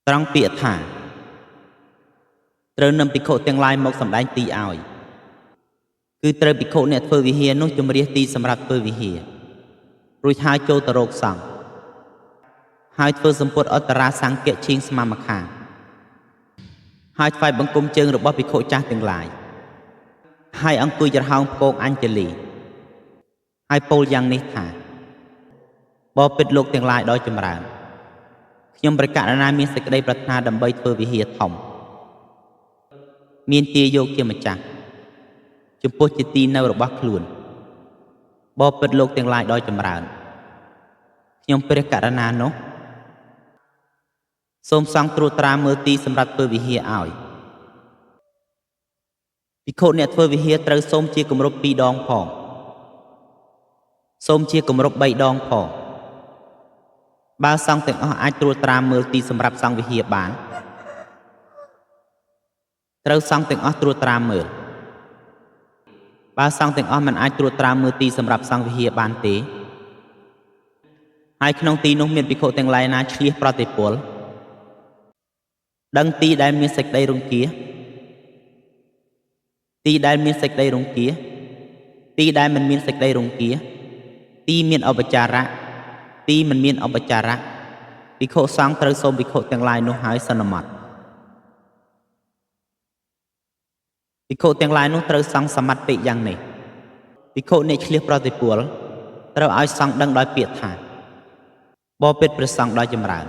ត្រង់ពាក្យថាត្រូវនឹមភិក្ខុទាំងឡាយមកសម្ដែងទីឲ្យគឺត្រូវភិក្ខុអ្នកធ្វើវិហារនោះជំរាសទីសម្រាប់ធ្វើវិហាររួចហើយចូលទៅរកសង្ឃហើយធ្វើសម្ពុតអត្តរាសង្គៈឈៀងស្មាម្ខាងហើយថ្វាយបង្គំជើងរបស់ភិក្ខុចាស់ទាំងឡាយហើយអង្គុយច្រហោងផ្គងអញ្ជលីហើយពោលយ៉ាងនេះថាបបិទ្ធលោកទាំងឡាយដោយចម្រើនខ្ញុំព្រះករុណាមានសេចក្តីប្រាថ្នាដើម្បីធ្វើវិហារធំមានទាយកជាម្ចាស់ចំពោះជាទីនៅរបស់ខ្លួនបបិទ្ធលោកទាំងឡាយដោយចម្រើនខ្ញុំព្រះករុណានោះសូមសង្ឃត្រួតត្រាមើលទីសម្រាប់ធ្វើវិហារឲ្យភិក្ខុអ្នកធ្វើវិហារត្រូវសូមជាគម្រប់2ដងផងសូមជាគម្រប់3ដងផងបើសង្ឃទាំងអស់អាចត្រួតត្រាមើលទីសម្រាប់សង្ឃវិហារបានត្រូវសង្ឃទាំងអស់ត្រួតត្រាមើលបើសង្ឃទាំងអស់មិនអាចត្រួតត្រាមើលទីសម្រាប់សង្ឃវិហារបានទេហើយក្នុងទីនោះមានភិក្ខុទាំងឡាយណាឆ្លៀសប្រតិពលដឹងទីដែលមានសេចក្តីរង្គៀសទីដែលមានសេចក្តីរង្គៀសទីដែលមិនមានសេចក្តីរង្គៀសទីមានអបចារៈទីមិនមានអបចារៈភិក្ខុសង្ឃត្រូវសូមភិក្ខុទាំងឡាយនោះហើយសន្មត់ភិក្ខុទាំងឡាយនោះត្រូវសង្ឃសមត្ថិយ៉ាងនេះភិក្ខុអ្នកឆ្លៀសប្រតិពលត្រូវឲ្យសង្ឃដឹងដោយពាក្យថាបបិទ្ធព្រះសង្ឃដោយចម្រើន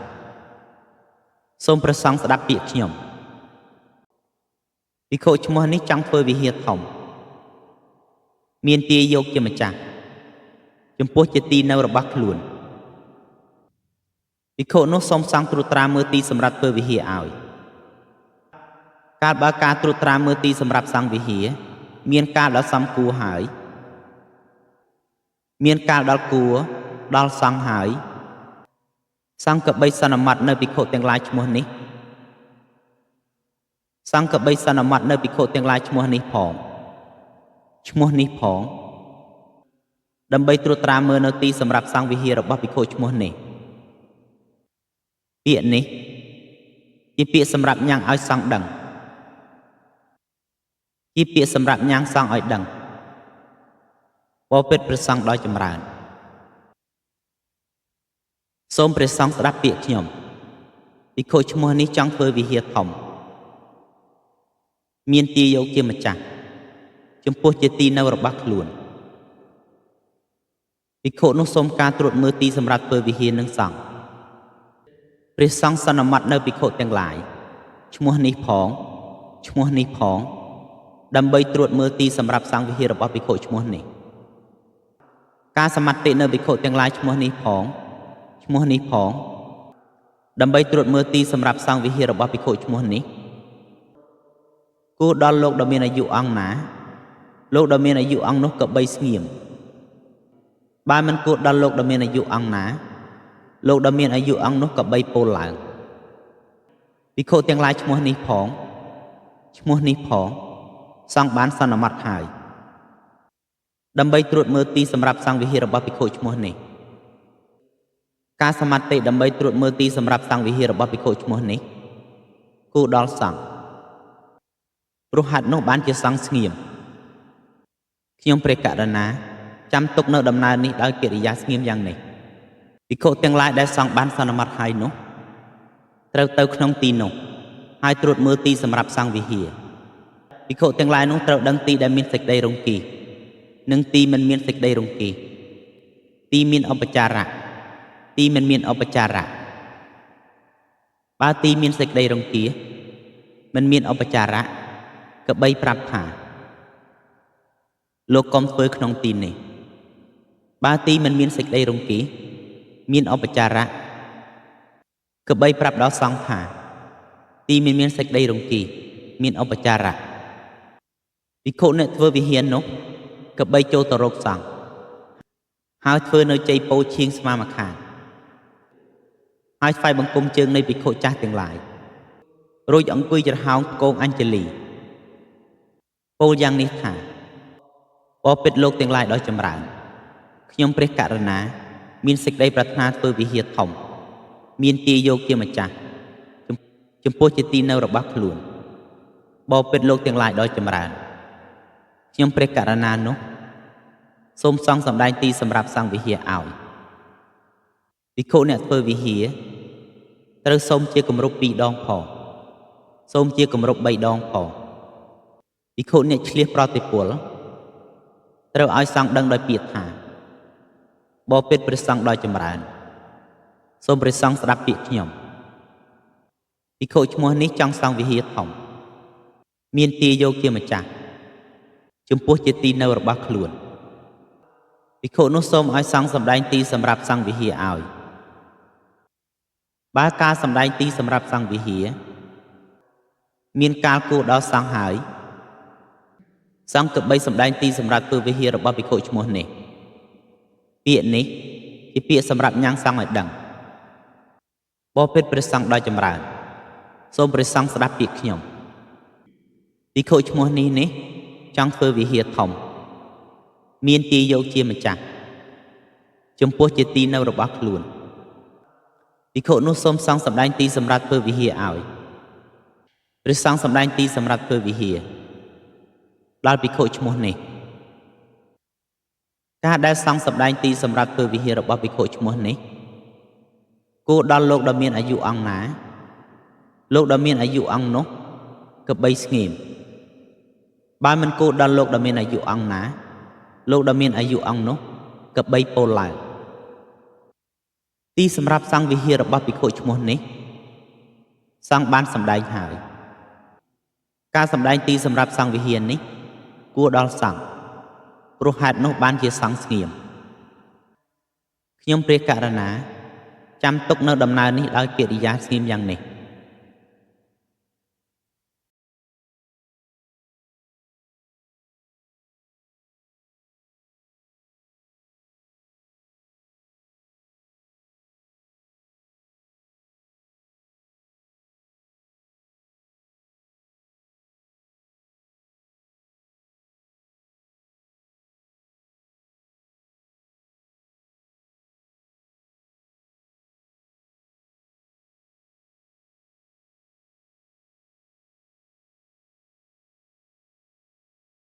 សូមព្រះសង្ឃស្ដាប់ពាក្យខ្ញុំភិក្ខុឈ្មោះនេះចង់ធ្វើវិហារធំមានទាយកជាម្ចាស់ចំពោះជាទីនៅរបស់ខ្លួនភិក្ខុនោះសូមសង្ឃត្រួតត្រាមើលទីសម្រាប់ធ្វើវិហារឲ្យកាលបើការត្រួតត្រាមើលទីសម្រាប់សង្ឃវិហារមានកាលដល់សំគួរហើយមានកាលដល់គួរដល់សង្ឃហើយសង្ឃកបីសន្មត់នៅភិក្ខុទាំងឡាយឈ្មោះនេះសង្ឃកបីសន្មត់នៅភិក្ខុទាំងឡាយឈ្មោះនេះផងឈ្មោះនេះផងដើម្បីត្រួតត្រាមើលនៅទីសម្រាប់សង្ឃវិហាររបស់ភិក្ខុឈ្មោះនេះពាក្យនេះជាពាក្យសម្រាប់ញ៉ាំងឲ្យសង្ឃដឹងជាពាក្យសម្រាប់ញ៉ាំងសង្ឃឲ្យដឹងបបិទ្ធព្រះសង្ឃដោយចម្រើនសូមព្រះសង្ឃស្ដាប់ពាក្យខ្ញុំភិក្ខុឈ្មោះនេះចង់ធ្វើវិហារធំមានទាយកជាម្ចាស់ចំពោះជាទីនៅរបស់ខ្លួនភិក្ខុនោះសូមការត្រួតមើលទីសម្រាប់ធ្វើវិហារនឹងសង្ឃព្រះសង្ឃសន្មត់នៅភិក្ខុទាំងឡាយឈ្មោះនេះផងឈ្មោះនេះផងដើម្បីត្រួតមើលទីសម្រាប់សង្ឃវិហាររបស់ភិក្ខុឈ្មោះនេះការសមត្ថិនៅភិក្ខុទាំងឡាយឈ្មោះនេះផងឈ្មោះនេះផងដើម្បីត្រួតមើលទីសម្រាប់សង្ឃវិហាររបស់ភិក្ខុឈ្មោះនេះគួរដល់លោកដ៏មានអាយុអង្គណាលោកដ៏មានអាយុអង្គនោះក៏បីស្ងៀមបើមិនគួរដល់លោកដ៏មានអាយុអង្គណាលោកដ៏មានអាយុអង្គនោះក៏បីពោលឡើងភិក្ខុទាំងឡាយឈ្មោះនេះផងឈ្មោះនេះផងសង្ឃបានសន្មត់ហើយដើម្បីត្រួតមើលទីសម្រាប់សង្ឃវិហាររបស់ភិក្ខុឈ្មោះនេះការសមត្ថិដើម្បីត្រួតមើលទីសម្រាប់សង្ឃវិហាររបស់ភិក្ខុឈ្មោះនេះគួរដល់សង្ឃព្រោះហេតុនោះបានជាសង្ឃស្ងៀមខ្ញុំព្រះករុណាចាំទុកនៅដំណើរនេះដោយកិរិយាស្ងៀមយ៉ាងនេះភិក្ខុទាំងឡាយដែលសង្ឃបានសន្មត់ហើយនោះត្រូវទៅក្នុងទីនោះហើយត្រួតមើលទីសម្រាប់សង្ឃវិហារភិក្ខុទាំងឡាយនោះត្រូវដឹងទីដែលមានសេចក្តីរង្គៀសនិងទីមិនមានសេចក្តីរង្គៀសទីមានអបចារៈទីមិនមានអបចារៈបើទីមានសេចក្តីរង្គៀសមិនមានអបចារៈក៏បីប្រាប់ថាលោកកុំធ្វើក្នុងទីនេះបើទីមិនមានសេចក្តីរង្គៀសមានអបចារៈក៏បីប្រាប់ដល់សង្ឃថាទីមិនមានសេចក្តីរង្គៀសមានអបចារៈភិក្ខុអ្នកធ្វើវិហារនោះក៏បីចូលទៅរកសង្ឃហើយធ្វើនៅជ័យពោឈៀងស្មាម្ខាងហើយថ្វាយបង្គំជើងនៃភិក្ខុចាស់ទាំងឡាយរួចអង្គុយច្រហោងផ្គងអញ្ជលីពោលយ៉ាងនេះថាបបិទ្ធលោកទាំងឡាយដោយចម្រើនខ្ញុំព្រះករុណាមានសេចក្តីប្រាថ្នាធ្វើវិហារធំមានទាយកជាម្ចាស់ ចំពោះជាទីនៅរបស់ខ្លួនបពិតលោកទាំងឡាយដោយចម្រើនខ្ញុំព្រះករណានោះសូមសង្ឃសម្ដែងទីសម្រាប់សង្ឃវិហារឲ្យភិក្ខុអ្នកធ្វើវិហារត្រូវសូមជាគម្រប់2ដងផងសូមជាគម្រប់3ដងផងភិក្ខុអ្នកឆ្លៀសប្រតិពលត្រូវឲ្យសង្ឃដឹងដោយពាក្យថាបពិតព្រះសង្ឃដោយចម្រើនសូមព្រះសង្ឃស្ដាប់ពាក្យខ្ញុំភិក្ខុឈ្មោះនេះចង់សង់វិហារធំមានទាយកជាម្ចាស់ចំពោះជាទីនៅរបស់ខ្លួនភិក្ខុនោះសូមឲ្យសង្ឃសម្ដែងទីសម្រាប់សង់វិហារឲ្យបើការសម្ដែងទីសម្រាប់សង់វិហារមានកាលគួរដល់សង្ឃហើយសង្ឃគបីសម្ដែងទីសម្រាប់ធ្វើវិហាររបស់ភិក្ខុឈ្មោះនេះពាក្យនេះជាពាក្យសម្រាប់ញ៉ាំងសង្ឃឲ្យដឹងបពិតព្រះសង្ឃដោយចម្រើនសូមព្រះសង្ឃស្ដាប់ពាក្យខ្ញុំភិក្ខុឈ្មោះនេះចង់ធ្វើវិហារធំមានទីយកជាម្ចាស់ចំពោះជាទីនៅរបស់ខ្លួនភិក្ខុនោះសូមសង្ឃសម្ដែងទីសម្រាប់ធ្វើវិហារឲ្យព្រះសង្ឃសម្ដែងទីសម្រាប់ធ្វើវិហារដល់ភិក្ខុឈ្មោះនេះការដែលសង្ឃសម្ដែងទីសម្រាប់ធ្វើវិហាររបស់ភិក្ខុឈ្មោះនេះគួរដល់លោកដ៏មានអាយុអង្គណាលោកដ៏មានអាយុអង្គនោះគបីស្ងៀមបើមិនគួរដល់លោកដ៏មានអាយុអង្គណាលោកដ៏មានអាយុអង្គនោះគបីពោលឡើងទីសម្រាប់សង្ឃវិហាររបស់ភិក្ខុឈ្មោះនេះសង្ឃបានសម្ដែងហើយការសម្ដែងទីសម្រាប់សង្ឃវិហារនេះគួរដល់សង្ឃព្រោះហេតុនោះបានជាសង្ឃស្ងៀមខ្ញុំព្រះករណាចាំទុកនៅដំណើរនេះដោយកិរិយាស្ងៀមយ៉ាងនេះ។